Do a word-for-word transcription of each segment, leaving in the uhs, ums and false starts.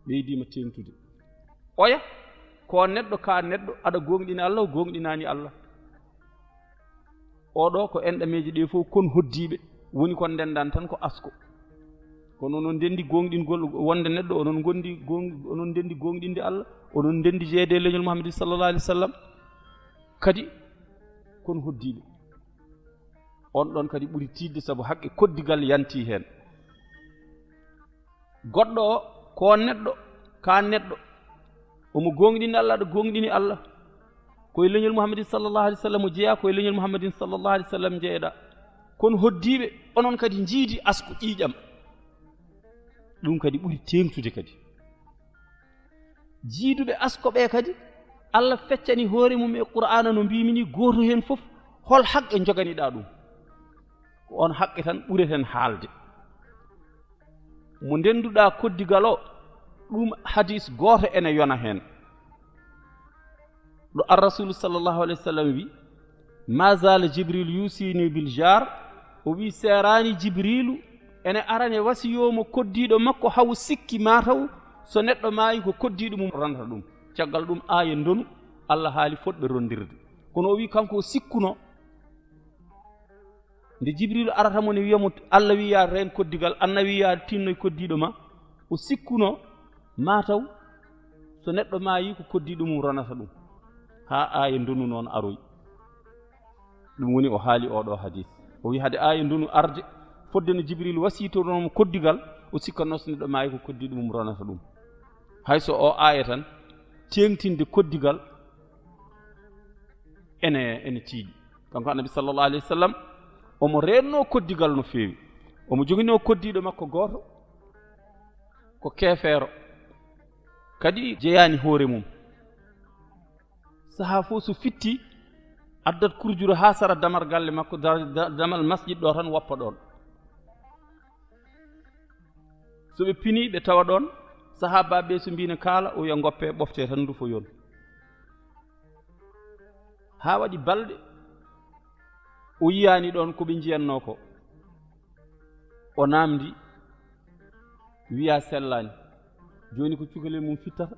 Ɓeydiima teeŋtude. Oya, ko neɗɗo, ka neɗɗo, aɗa gooŋɗini Allah, o gooŋɗinaani Allah. Oɗo ko enɗameeje ɗe fof kon hoddiiɓe, woni kon ndendan tan ko asko. Kono onon ndendi gooŋɗingol wonde neɗɗo, onon ngondi gooŋ-, onon ndendi gooŋɗinde Allah, onon ndendi jeeyde e leñol Muhammadin sallallahu alaihi wasallam. Kadi kon hoddiiɓe. On ɗon kadi ɓuri tiiɗde, sabu haqqe koddigal yanti heen. Goɗɗo o, ko neɗɗo, ka neɗɗo. Omo gooŋɗini Allah, aɗa gooŋɗini Allah. Ko e leñol Muhammadin sallallahu alaihi wasallam o jeyaa, ko e leñol Muhammadin sallallahu alaihi wasallam njeyeɗaa. Kono hoddiiɓe, onon kadi njiidi asko ƴiiƴam. Ɗum kadi ɓuri teeŋtude kadi. Jiiduɓe asko ɓe kadi, Allah feccani hoore mum e Qur'aana no mbiimi ni, gooto heen fof, hol haqqe njoganiɗaa ɗum? Ko on haqqe tan ɓureten haalde. Mo ndenduɗaa koddigal o, ɗum hadis gooto ene yona heen. Ɗo ar-Rasulu sallallahu alaihi wasallam wi, "Ma zala Jibril yusini bil jar." O wi, seeraani Jibrilu ene arane wasiyoo mo koddiiɗo makko, haw sikki mataw so neɗɗo maayi ko koddiiɗo mum ronata ɗum. Caggal ɗum aaya ndonu, Allah haali fotɓe rondirde. Kono o wi kanko o sikkuno. Nde Jibrilu arata mo ne wiya mo, Allah wiya reen koddigal, annabi wiya tinnoy koddiiɗo ma. O sikkuno mataw so neɗɗo maayi ko koddiiɗo mum ronata ɗum. Haa aaya ndonu noon aroy. Ɗum woni o haali oɗo hadis. O wi hade aaya ndonu arde, fodde no Jibril wasiyitornoo mo koddigal, o sikkanno so neɗɗo maayi ko koddiiɗo mum ronata ɗum. Hay so o aaya tan, teeŋtinde koddigal ene, ene tiiɗi. Kanko Annabi sallallahu alaihi wasallam, omo reenno koddigal no feewi. Omo joginoo koddiiɗo makko gooto, ko keefeero. Kadi jeyaani hoore mum. Sahaa fof so fitti, addat kurjuro haa sara damar galle makko, da-, da-, damal masjid ɗo tan woppa ɗon. So ɓe pini, ɓe tawa ɗon, sahaabaaɓe ɓe so mbiino kaala, o wiya ngoppe, ɓofte tan ndufoyon. Haa waɗi balɗe, o yiyaani ɗon ko ɓe njiyannoo ko. O naamndi, wiya sellaani. Jooni ko cukalel mum fittata.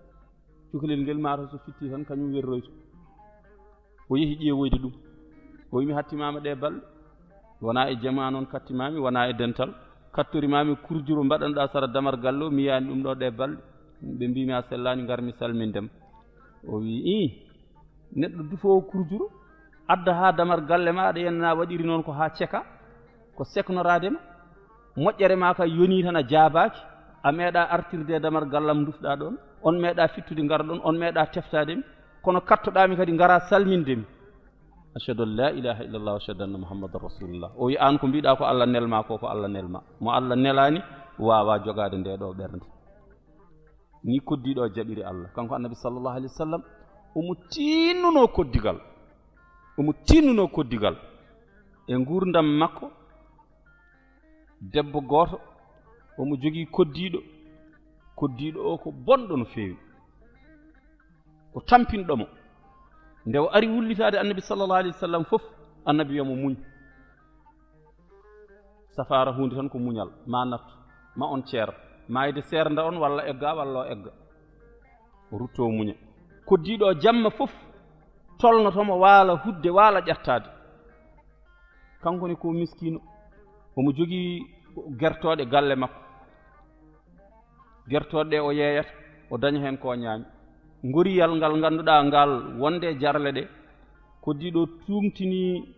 Cukalel ngel maaro so fitti tan, kañum werroyto. O yehi ƴeewoyde ɗum. O wi mi hattimaama ɗe balɗe. Wonaa e jama noon kattimaami, wonaa e dental. Kattorimaami kurjuro mbaɗanɗaa sara damar galle o, mi yiyaani ɗum ɗo ɗe balɗe. Ɓe mbii mi a sellaani, ngar mi salmindem. O wi, ii, neɗɗo dufoowo kurjuro, adda haa damar galle ma, aɗa yenna waɗiri noon ko haa ceka, ko seknoraade ma. Moƴƴere ma ka yonii tan a jaabaaki, a meeɗa artirde e damar gallam ndufɗa ɗon, on meeɗa fittude ngar ɗon, on meeɗa teftaade mi, kono kattoɗaa mi kadi ngara salminde mi. Ashhadu an la ilaha illallah wa ashhadu anna Muhammadan rasulullah. O wi aan ko mbiɗa ko Allah nelma ko, ko Allah nelma. Mo Allah nelaani waawa jogaade nde ɗo ɓernde. Ni koddiiɗo o jaɓiri Allah. Kanko Annabi sallallahu alaihi wasallam, omo tinnunoo koddigal. Omo tinnunoo koddigal. E nguurndam makko, debbo gooto, omo jogii koddiiɗo. Koddiiɗo o ko bonɗo no feewi. Ko tampinɗo mo. Nde o ari wullitaade Annabi sallallahu alaihi wasallam fof, Annabi wiya mo muñ. Safaara huunde tan ko muñal, ma nattu, ma on ceer, maayde seernda on walla egga, walla o egga. O rutto o muña. Koddiiɗo o jamma fof tolnoto mo waala hudde, waala ƴattaade. Kanko ne ko miskiino, omo jogii gertooɗe galle makko. Gertooɗe ɗe o yeeyata, o daña heen ko o ñaami. Ngoriyal ngal ngannduɗaa ngal wonde e jarle ɗe, koddiiɗo tuumtini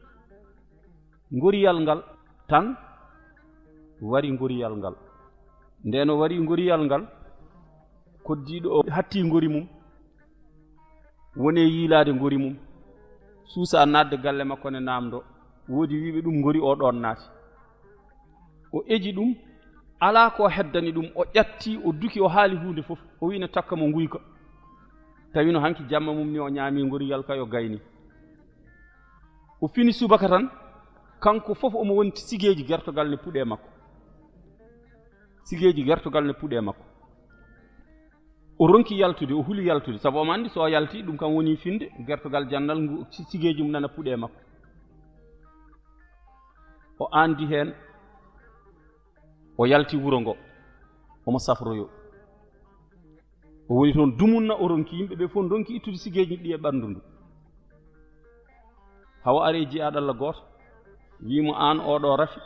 ngoriyal ngal tan wari ngoriyal ngal. Nden o wari ngoriyal ngal, koddiiɗo o hatti ngori mum, woni e yiilaade ngori mum, suusa naatde galle makko ne naamndo, woodi wiiɓe ɗum ngori o ɗoon naati. O eji ɗum, alaa ko heddani ɗum, o ƴatti, o duki, o haali huunde fof, o wi'no takka mo nguyka. Tawino hanki jamma mum ni o ñaami ngoriyal kay o gayni. O fini subaka tan, kanko fof omo wonti sigeeji gertogal ne puɗe makko. Sigeeji gertogal ne puɗe makko. O ronki yaltude, o huli yaltude, sabu omo anndi so o yalti, ɗum kam woni finde gertogal jannal ngu si-, sigeeji mum nana puɗe makko. O anndi heen, o yalti wuro ngo, omo safroyo. O woni toon dumunna, o ronki yimɓe ɓe fof, ndonki ittude sigeeji ɗi e ɓanndu ndu. Hawa ari e jiyaaɗo Allah gooto, wii mo, "Aan oo ɗoo rafi,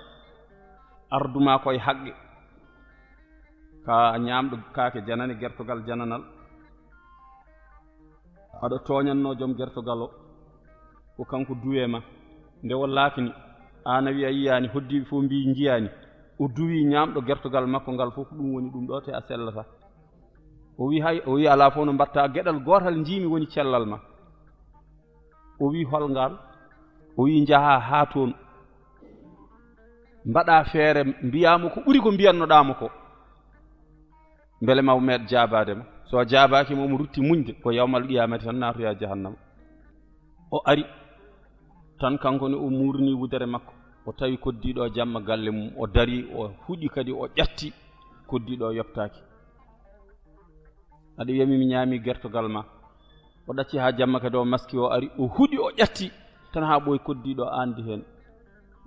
ardu maa ko e haqqe. Ka ñaamɗo kaake janane, gertogal jananal. Aɗa tooñannoo joom gertogal o, ko kanko duwee ma. Nde o laakni, aan a wii a yiyaani, hoddiiɓe fof mbii njiyaani. O duwii ñaamɗo gertogal makko ngal fof, ko ɗum woni ɗum ɗo, te a sellataa." O wii, "Hay," o wii, "alaa fof no mbaɗtaa, geɗal gootal njiimi woni cellal ma." O wii, "Hol ngal?" O wii, "Njahaa haa toon, mbaɗaa feere, mbiyaa mo ko ɓuri ko mbiyatnoɗaa mo ko, mbele ma o meeɗ jaabaade ma. So a jaabaaki ma, omo rutti muñde, ko yawmal qiyaamati tan naatoyaa jahannama." O ari tan, kanko ne o muurni wudere makko, o tawi koddiiɗo o jamma galle mum, o darii, o huɗi kadi, o ƴatti, koddiiɗo o yoɓtaaki. Aɗa wiyami mi ñaami gertogal ma. O ɗacci haa jamma kadi, o maski, o ari, o huɗi, o ƴatti tan haa ɓooyi, koddiiɗo o aandi heen.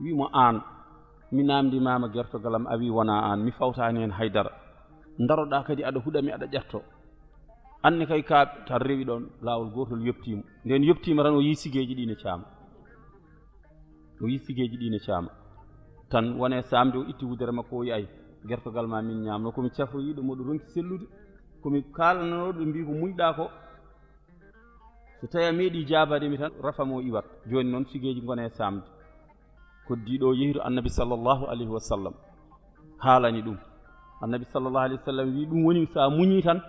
Wii mo, "Aan, mi naamndimaama gertogal am, a wii wonaa aan, mi fawtaani heen hay dara. Ndaroɗaa kadi aɗa huɗa mi, aɗa ƴatto. Aan ne kay ka tan rewi ɗoon, laawol gootol yoɓtii mo." Ndeen yoɓtiima tan, o yii sigeeji ɗi ne caama. O yii sigeeji ɗi ne caama. Tan wone saamde, o itti wudere makko, o wi'i, "Ay, gertogal ma min ñaamno. Ko mi cafroyiiɗo, moɗo ronki sellude. Ko mi kaalanooɗo, ɓe mbii ko muñɗaa ko. So tawi a meeɗii jaabaade mi tan, rafa mo iwat." Jooni noon sigeeji ngone e saamde. Koddiiɗo o yehi to Annabi sallallahu alayhi wa sallam, haalani ɗum. Annabi sallallahu alayhi wa sallam wii, "Ɗum woni so a muñii tan,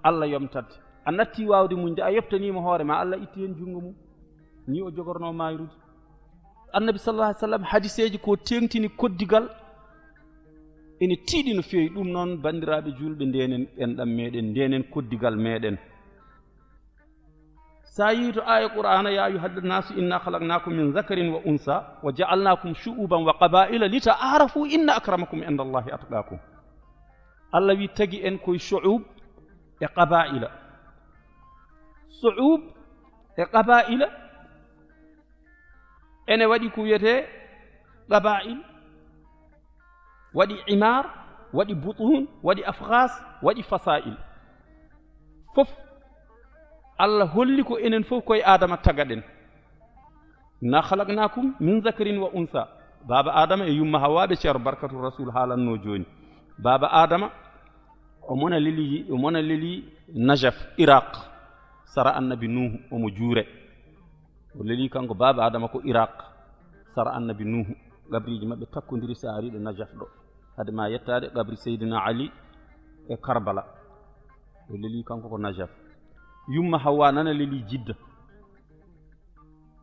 Allah yomtatte. A natti waawde muñde, a yoɓtaniima hoore ma, Allah itti heen junngo mum." Nii o jogornoo maayrude. Annabi sallallahu alayhi wa sallam, hadiseeji ko teeŋtini koddigal ene tiiɗi no feewi. Ɗum noon, banndiraaɓe juulɓe, ndenen enɗam meeɗen, ndenen koddigal meeɗen. So a yii to aaya Qur'aana, "Ya ayyuhan nasu inna khalaqnakum min zakarin wa unsa wa ja'alnakum shu'uban wa qaba'ila li ta'arafu inna akramakum inda Allahi atqakum." Allah wi tagi en koye shu'ub e qaba'ila. Shu'ub e qaba'ila ene waɗi ko wiyetee qaba'il, waɗi imar, waɗi butun, waɗi afghas, waɗi fasail. Fof Allah holli ko enen fof koye Adama tagaɗen. "Inna khalaqnakum min zakarin wa unsa." Baaba Adama e yumma Hawa ɓe ceero Barkatu Rasul haalanno jooni. Baaba Adama o mona leli, o mona leli Najaf, Iraq, sara Annabi Nuhu, omo juure. O leli kanko baaba Adama ko Iraq, sara Annabi Nuhu. Qabriiji maɓɓe takkondiri, so a ari ɗo Najaf ɗo, hade ma yettaade qabri Seydina Ali e Karbala. O leli kanko ko Najaf. Yumma Hawa nana leli Jidda.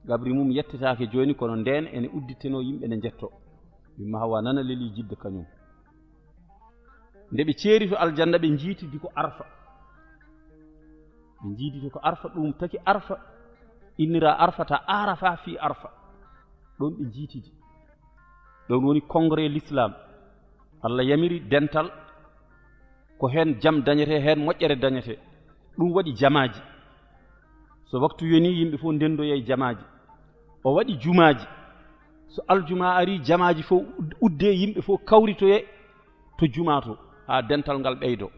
Qabri mum yettetaake jooni, kono ndeen ene uddittenoo, yimɓe ne njetto. Yumma Hawa nana leli Jidda kañum. Nde ɓe ceeri to aljanna, ɓe njiitidi ko Arfa. Ɓe njiitidi ko Arfa, ɗum taki Arfa, innira Arfa ta Arafa fi Arfa. Ɗon ɓe njiitidi. Ɗon woni congrès l'islam. Allah yamiri dental, ko heen jam dañetee, heen moƴƴere dañetee. Ɗum waɗi jamaaji. So waktu yonii, yimɓe fof ndendoya e jamaaji. O waɗi jumaaji. So aljuma ari, jamaaji fof ud-, uddee, yimɓe fof kawritoye to juma to, haa dental ngal ɓeydo.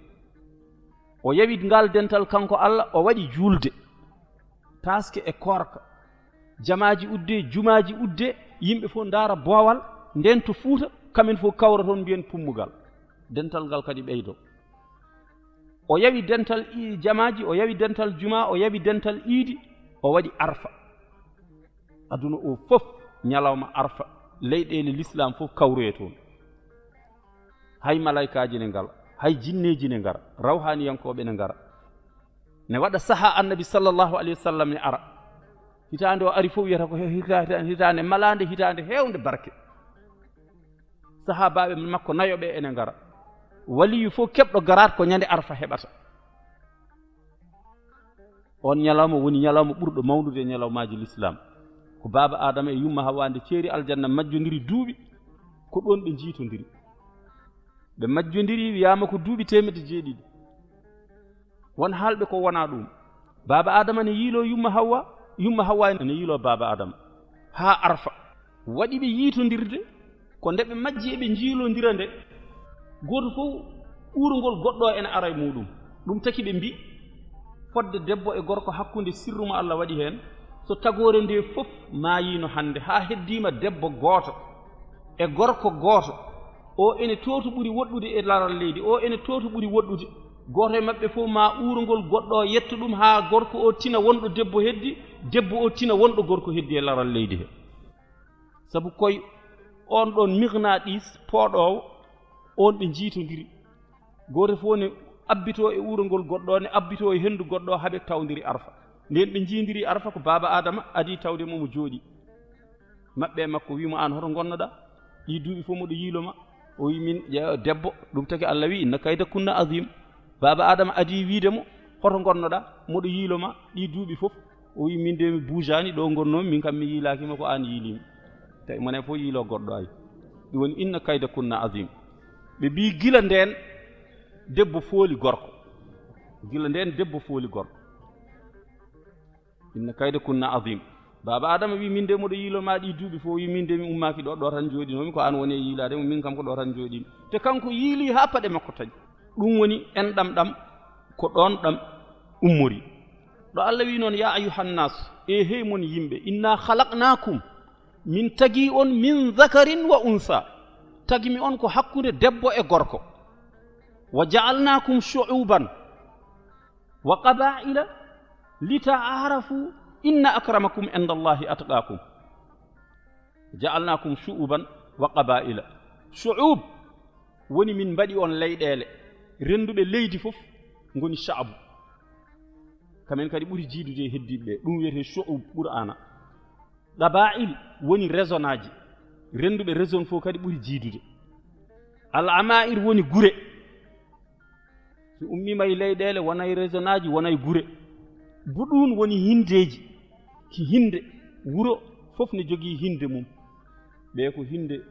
O yawi ngal dental kanko Allah, o waɗi juulde, taaske e koorka. Jamaaji uddee, jumaaji uddee, yimɓe fof ndaara boowal, ndeen to Fuuta, kamen fof kawra toon, mbiyen pummugal. Dental ngal kadi ɓeydo. O yawi dental i-, jamaaji, o yawi dental juma, o yawi dental iidi, o waɗi Arfa. Aduna o fof, ñalawma Arfa, leyɗeele l'islam fof kawroye toon. Hay malaykaaji ne ngala, hay jinneeji ne ngara, rawhaniyankooɓe ne ngara. Ne waɗa saha Annabi sallallahu alayhi wa sallam ne ara. Hitaande o ari fof wiyata ko he-, hita-, hita-, hitaande malaande, hitaande heewnde barke. Sahaabaaɓe makko nayo ɓe ene ngara. Waliyu fof keɓɗo garaat ko ñande Arfa heɓata. On ñalawma woni ñalawma ɓurɗo mawnude e ñalawmaaji l'islam. Ko baaba Adama e yumma Hawa nde ceeri aljanna majjondiri duuɓi, ko ɗoon ɓe njiitondiri. Ɓe majjondiri, wiyaama ko duuɓi teemedde jeeɗiɗi. Won haalɓe ko wonaa ɗum. Baaba Adama ne yiiloo yumma Hawa, yumma Hawa ne yiiloo baaba Adama. Haa Arfa. Waɗi ɓe yiitondirde, ko nde ɓe majji eɓe njiilondira nde, gooto fof uurngol goɗɗo o ene ara e muuɗum. Ɗum taki ɓe mbii, Fodde debbo e gorko hakkunde sirru mo Allah waɗi heen, so tagoore nde fof maayiino hannde, haa heddiima debbo gooto e gorko gooto, o ene tooto ɓuri woɗɗude e laral leydi, o ene tooto ɓuri woɗɗude. Gooto e maɓɓe fof ma uurngol goɗɗo o yetto ɗum haa gorko o tina wonɗo debbo heddi, debbo o tina wonɗo gorko heddi e laral leydi he. Sabu koye oon ɗoon mirnaɗis pooɗoowo, oon ɓe njiitondiri. Gooto fof ne abbitoo e uurngol goɗɗo, ne abbitoo e henndu goɗɗo, haa ɓe tawndiri Arfa. Ndeen ɓe njiindiri Arfa, ko baaba Aadama adii tawde mo, mo jooɗii. Maɓɓe e makko wii mo, "Aan, hoto ngonnoɗaa? Ɗii duuɓi fof moɗo yiilo ma." O wii, "Min, ƴeewa, debbo, ɗum taki Allah wii, 'Inna kayda kunna azim.'" Baaba Aadama adii wiide mo, "Hoto ngonnoɗaa? Moɗo yiilo ma ɗii duuɓi fof." O wii, "Min de mi buujaani, ɗo ngonnoomi, min kam mi yiilaaki ma, ko aan yiilii mi." Tawi mone fof yiilo goɗɗo ay. Ɗum woni, "Inna kayda kunna azim." Ɓe mbii gila ndeen debbo fooli gorko. Gila ndeen debbo fooli gorko. "Inna kayda kunna azim." Baaba Adama wi, "Min de moɗo yiilo ma ɗi duuɓi fof." Wi, "Min de mi ummaaki ɗo, ɗo tan jooɗinoomi, ko aan woni e yiilaade mo, min kam ko ɗo tan jooɗimi." Te kanko yiili haa paɗe makko taƴi. Ɗum woni enɗam ɗam, ko ɗoon ɗam ummori. Ɗo Allah wi noon, "Ya ayyuhan nas, e hey mon yimɓe, inna khalaqnakum, min tagi on min zakarin wa unsa." Tagi mi on ko hakkunde debbo e gorko. "Wa ja'alnakum shu'uban wa qaba'ila li ta'arafu, inna akramakum indallahi atqakum." "Ja'alnakum shu'uban wa qaba'ila." Shu'ub woni min mbaɗi on leyɗeele, rennduɓe leydi fof ngoni sha'bu. Kamen kadi ɓuri jiidude e heddiiɓe ɓe, ɗum wiyetee shu'ub Qur'aana. Qaba'il woni région aji, rennduɓe région fof kadi ɓuri jiidude. Al ama'ir woni gure. Si ummiima e leyɗeele, wonay région aji, wonay gure. Buɗuun woni hindeeji, ki hinde, wuro fof ne jogii hinde mum. Ɓee ko hinde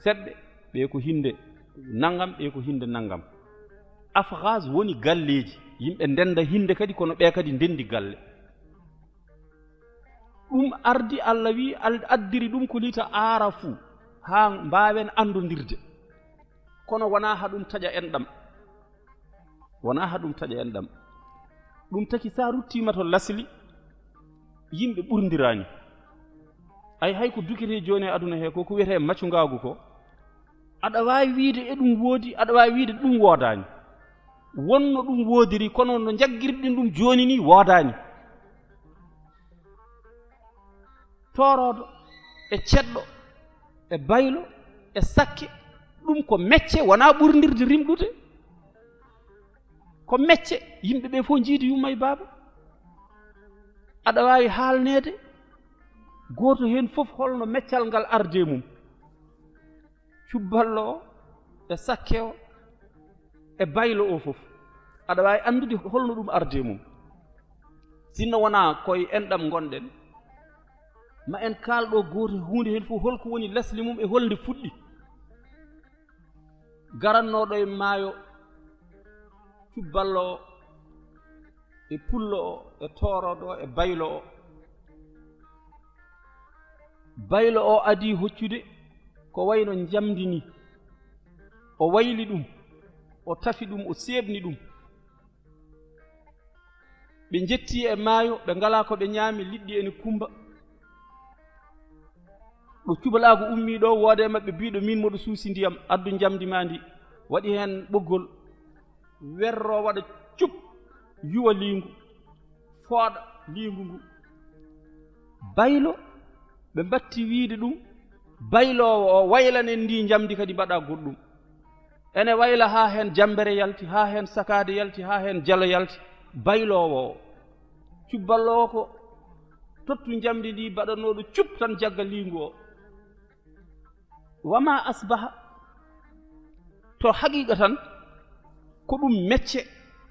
seɓɓe, ɓee ko hinde nangam, ɓee ko hinde nangam. Afghaz woni galleeji, yimɓe ndenda hinde kadi, kono ɓee kadi ndendi galle. Ɗum ardi, Allah wi, al-, addiri ɗum ko li ta'arafu, haa mbaawen anndondirde. Kono wonaa haa ɗum taƴa enɗam. Wonaa haa ɗum taƴa enɗam. Ɗum taki, so a ruttiima to lasli, yimɓe ɓurndiraani. Ay, hay ko duketee jooni e aduna he ko, ko wiyetee macungaagu ko, aɗa waawi wiide e ɗum woodi, aɗa waawi wiide ɗum woodaani. Wonno ɗum woodiri, kono no njaggirɗen ɗum jooni ni woodaani. Tooroodo e cedɗo e baylo e sakke, ɗum ko mecce, wonaa ɓurndirde rimɗude. Ko mecce, yimɓe ɓe fof njiidi yumma e baaba. Aɗa waawi haalneede gooto heen fof holno meccal ngal arde mum. Cubballo o e sakke o e baylo o fof, aɗa waawi anndude holno ɗum arde mum. Sinno wonaa koye enɗam ngonɗen, ma en kaalɗo gooto huunde heen fof, holko woni lesle mum e holnde fuɗɗi. Garannooɗo e maayo, cubballo o e pullo o e tooroodo o e baylo o. Baylo o adii hoccude ko wayno njamndi ni. O wayli ɗum, o tafi ɗum, o seeɓni ɗum. Ɓe njetti e maayo, ɓe ngalaa ko ɓe ñaami, liɗɗi ene kumba. Ɗo cubalaagu ummii ɗo, wooda e maɓɓe biiɗo, "Miin moɗo suusi ndiyam, addu njamndi ma ndi." Waɗi heen ɓoggol, werro waɗa cup, yuwa liingu, fooɗa liingu ngu. Baylo, ɓe mbatti wiide ɗum, bayloowo o, waylanen ndi njamndi kadi mbaɗa goɗɗum. Ene wayla haa heen jammbere yalti, haa heen sakaade yalti, haa heen jalo yalti. Bayloowo o, cubballo o ko tottu njamndi ndi, mbaɗanooɗo cup tan jagga liingu o. Wama asbaha, to haqiqa tan, ko ɗum mecce,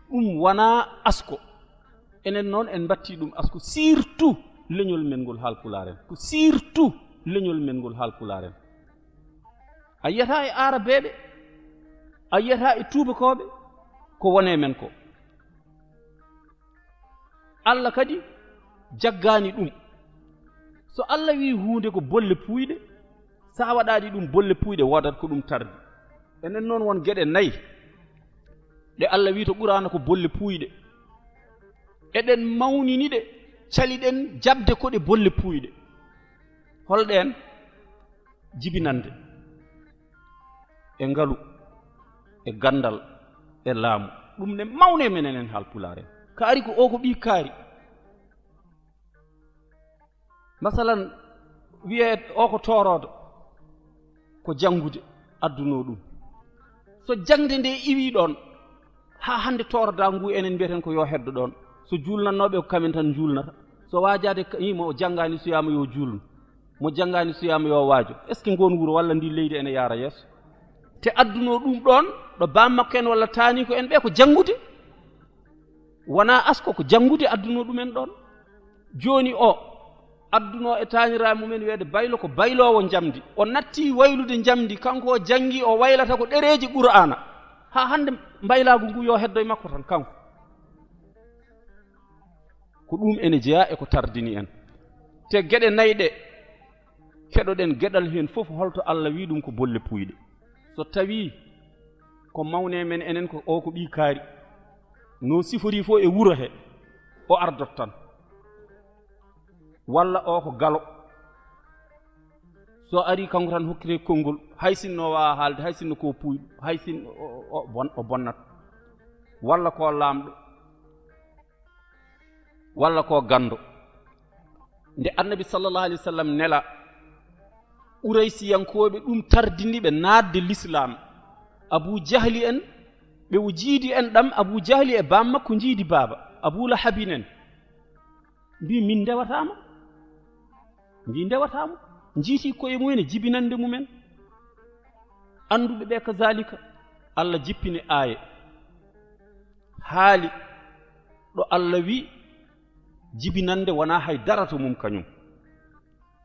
ɗum wonaa asko. Enen noon en mbatti ɗum asko, surtout leñol men ngol haalpulaar en. Ko surtout leñol men ngol haalpulaar en. A yiyata e aarabeeɓe, a yiyata e tuubakooɓe, ko wone men ko. Allah kadi jaggaani ɗum. So Allah wii huunde ko bolle puuyɗe, so a waɗaani ɗum bolle puuyɗe, woodat ko ɗum tardi. Enen noon won geɗe nayi ɗe Allah wii to Qur'aana ko bolle puuyɗe. Eɗen mawnini ɗe, caliɗen jaɓde ko ɗe bolle puuyɗe. Holɗeen? Jibinande e ngalu e ganndal e laamu. Ɗum ne mawne men enen Haalpulaar en. Kaari ko o ko ɓii kaari. Masalan, wiyee o ko tooroodo, ko janngude addunoo ɗum. So jaŋde nde iwii ɗoon, haa hannde toorodaa ngu enen mbiyeten ko yo heddo ɗoon. So juulnannooɓe ko kamen tan njuulnata. So waajaade ka-, ii, mo janngaani suyaama yo juulnu. Mo janngaani suyaama yo waajo. Est-ce que ngoon wuro walla ndi leydi ene yaara yeeso? Te addunoo ɗum ɗoon, ɗo baam makko en walla taani ko en ɓe ko janngude. Wonaa asko ko janngude addunoo ɗumen ɗoon. Jooni o addunoo e taaniraaɓe mumen wiyeede baylo ko bayloowo njamndi. O natti waylude njamndi, kanko o janngi, o waylata ko ɗereeji Qur'aana. Haa hannde mbaylaagu ngu yo heddo e makko tan kanko. Ko ɗum ene jeyaa e ko tardini en. Te geɗe nay ɗe, keɗoɗen geɗal heen fof, holto Allah wii ɗum ko bolle puuyɗe. So tawii ko mawne men enen ko o ko ɓii kaari, no siforii fof e wuro he, o ardot tan. Walla o ko galo. So ari kanko tan hokkete konngol, hay sinno waawa haalde, hay sinno ko puuyɗo, hay sinno o, o, o bon-, o bonnat. Walla ko laamɗo. Walla ko ganndo. Nde Annabi sallallahu alayhi wa sallam nela, Quraysiyankooɓe ɗum tardini ɓe naatde lislaam. Abu Jahli en, ɓe o jiidi en ɗam, Abu Jahli e baam makko njiidi baaba, Abu Lahabin en. Mbi min ndewataama. Mbi ndewataama. Njiiti koye mumen e jibinande mumen. Annduɓe ɓe kazalika. Allah jippini aaye. Haali ɗo Allah wi jibinande wonaa hay dara to mum kañum.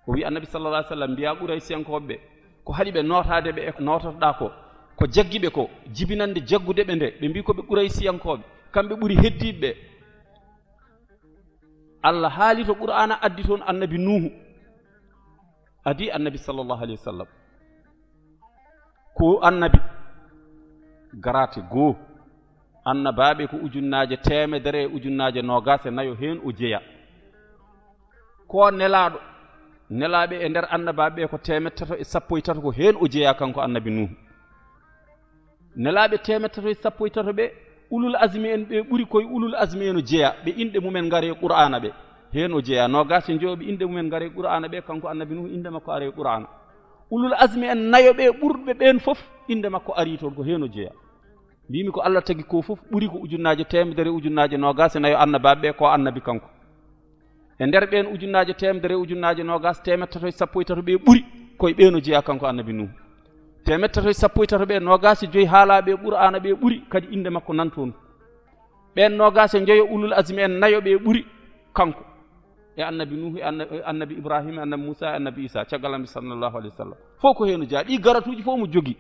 O wi Annabi sallallahu alaihi wasallam mbiya Quraysiyankooɓe ɓe, ko haɗi ɓe nootaade ɓe e ko noototoɗaa ko, ko jaggi ɓe ko, jibinande jaggude ɓe nde, ɓe mbi ko ɓe Quraysiyankooɓe, kamɓe ɓuri heddiiɓe ɓe. Allah haali to Qur'aana addi toon Annabi Nuuhu, adii Annabi sallallahu alaihi wasallam. Ko Annabi garaate goo, annabaaɓe ko ujunnaaje teemedere e ujunnaaje noogaas e nayo heen o jeyaa. Ko nelaaɗo, nelaaɓe e nder annabaaɓe ko teemeɗɗe tato e sappo e tato ko heen o jeyaa kanko Annabi Nuuhu. Nelaaɓe teemeɗɗe tato e sappo e tato ɓe, ulul azmi en ɓe ɓuri koye ulul azmi en o jeyaa, ɓe inɗe mumen ngare e Qur'aana ɓe. Heen o jeyaa, noogaas e njoyo ɓe inɗe mumen ngare e Qur'aana ɓe, kanko Annabi Nuuhu innde makko ara e Qur'aana. Ulul azmi en nayo ɓe ɓurɓe ɓeen fof, innde makko arii toon, ko heen o jeyaa. Mbiimi ko Allah tagi ko fof ɓuri ko ujunnaaje teemedere, ujunnaaje noogaas e nayo annabaaɓe ɓe, ko Annabi kanko. E nder ɓeen ujunnaaje teemedere, ujunnaaje noogaas, teemeɗɗe tato e sappo e tato ɓe ɓuri, koye ɓeen o jeyaa kanko Annabi Nuuhu. Teemeɗɗe tato e sappo e tato ɓe, noogaas e joyi haalaaɓe e Qur'aana ɓe ɓuri, kadi innde makko nan toon. Ɓeen noogaas e njoyo ulul azmi en nayo ɓe ɓuri kanko. E Annabi Nuuhu, e Anna-, e Annabi Ibrahima, e Annabi Muusa, e Annabi Isa, caggal Annabi sallallahu alaihi wasallam. Fof ko heen o jeyaa, ɗi garatuuji fof mo jogii.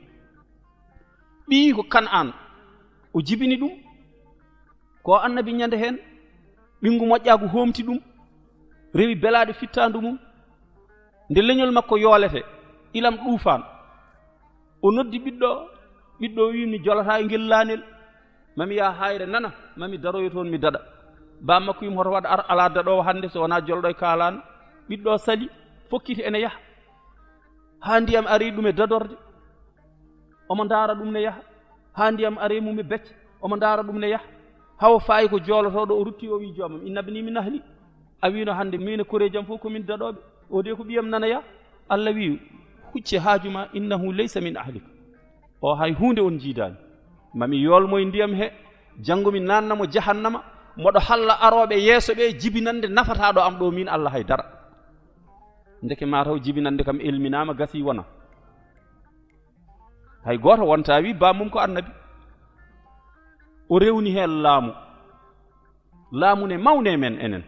Ɓiyi ko Kan'aan, o jibini ɗum. Ko Annabi ñande heen, ɓinngu moƴƴaagu hoomti ɗum, rewi belaaɗe fittaandu mum. Nde leñol makko yoolete, ilam ɗuufaan. O noddi ɓiɗɗo, ɓiɗɗo o wi mi jolataa e ngel laanel. Mami yaa haayre nana, mami daroyo toon mi daɗa. Baam makko wi mo hoto waɗ ar alaa daɗoowo hannde so wonaa jolɗo e kaalaana. Ɓiɗɗo sali, fokkiti ene yaha. Haa ndiyam ari ɗum e dadorde. Omo ndaara ɗum ne yaha. Haa ndiyam ari mum e becce. Omo ndaara ɗum ne yaha. Hawo faayi ko joolotooɗo o rutti o wi joomam, inna bni min ahli. A wiino hannde min e koreejam fof ko min daɗooɓe. O de ko ɓiyam nana yaha. Allah wi hucce haaju ma innahu laysa min ahlik. O hay huunde on jiidaani. Mami yoolmoy ndiyam he, janngo mi naanna mo jahannama, moɗo halla arooɓe yeeso ɓe jibinande nafataaɗo am ɗo min Allah hay dara. Ndeke mataw jibinande kam elminaama gasi wona. Hay gooto wonta wi bammum ko Annabi. O rewni heen laamu. Laamu ne mawne men enen.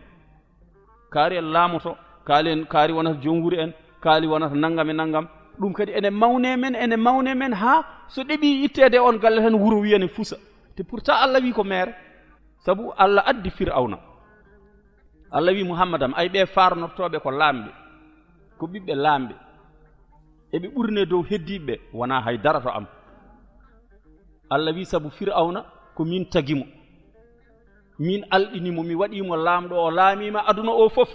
Kaari en laamoto, kaali en, kaari wonata joom wuro en, kaali wonata nanngam e nanngam. Ɗum kadi ene mawne men, ene mawne men haa so ɗeɓi itteede on galle tan wuro wiyane fusa. Te pourtant Allah wi ko meere. Sabu Allah addi Firawna. Allah wi Muhammadam, ay ɓe farnortooɓe ko laamɓe, ko ɓiɓɓe laamɓe. Eɓe ɓurne dow heddiiɓe, wonaa hay dara to am. Allah wi sabu Firawna ko min tagi mo. Min alɗini mo, mi waɗi mo laamɗo, o laamiima aduna o fof.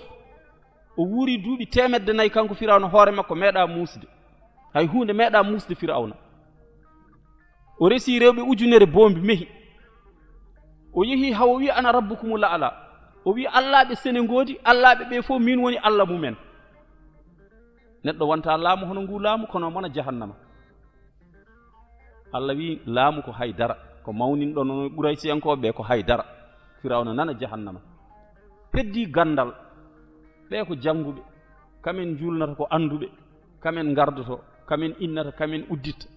O wuuri duuɓi teemedde nayi, kanko Firawna, hoore makko meeɗa muusde. Hay huunde meeɗa muusde Firawna. O resi rewɓe ujunere boombi mehi. O yehi haa o wi: "Ana rabbukumul a'la." O wi: "Allaaɓe Sene ngoodi, allaaɓe ɓe fof min woni Alla mumen." Neɗɗo wonta laamu hono ngu laamu, kono wona jahannama. Alla wi: "Laamu ko hay dara, ko mawninɗon on Quraysiyankooɓe ɓe ko hay dara." Firawna nana jahannama. Heddi gandal, ɓe ko jannguɓe, kamen njuulnata ko annduɓe, kamen ngardoto, kamen innata, kamen udditta.